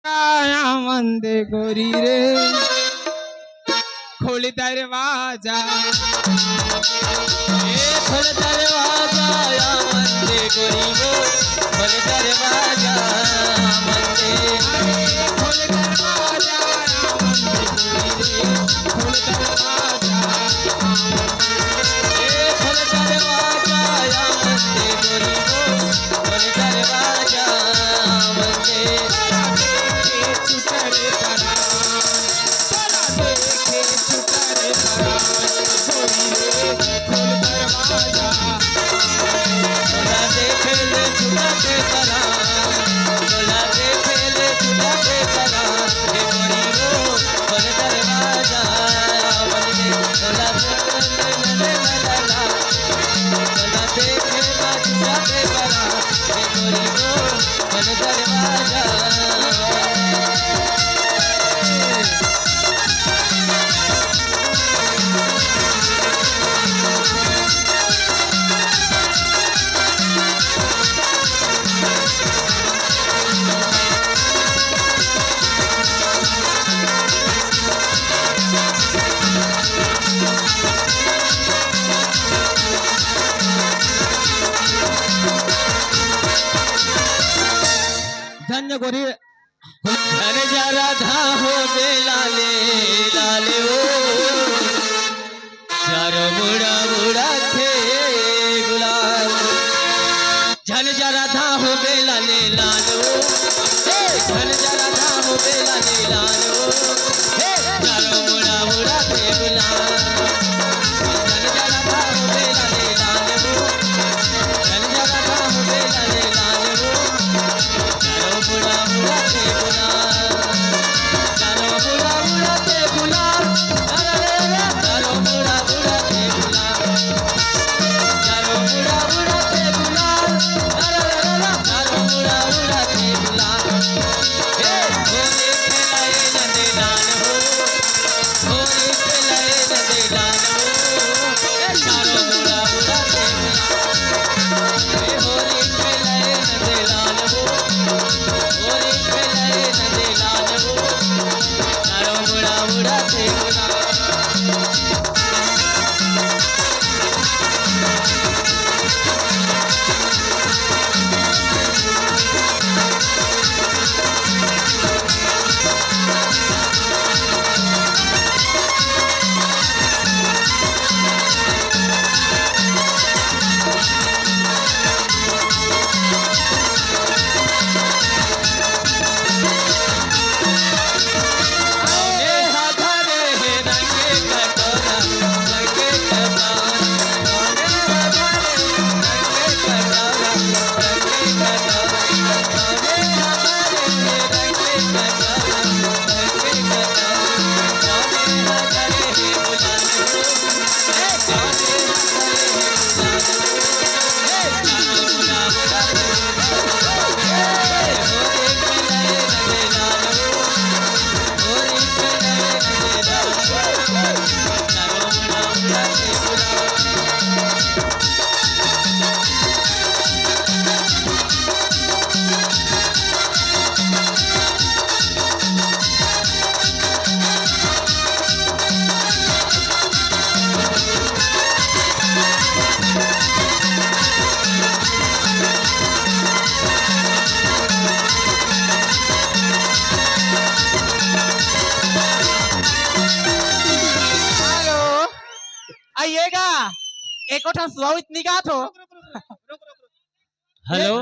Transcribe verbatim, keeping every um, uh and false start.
आया मंदे गोरी रे, खोल दरवाजा। ए, खोल दरवाजा, आया मंदे गोरी वो, खोल दरवाजा, मंदे। ए, खोल दरवाजा, आया मंदे गोरी रे, खोल दरवाजा। ए, खोल दरवाजा, आया मंदे गोरी वो, खोल दरवाजा, मंदे। धन्य गोरी। घर जा राधा हो बे लाले, लाले ओ। चारों मुड़ा मुड़ा थे गुलाल। झन जा राधा हो बे लाले लाल ओ। हे, झन जा राधा हो बे लाले लाल ओ। हे, चारों मुड़ा मुड़ा थे गुलाल। झन जा राधा हो बे लाले लाल ओ। झन जा राधा हो बे लाले लाल ओ। हेलो, आइएगा, एको ठन सुहावत निगाह थो। हेलो।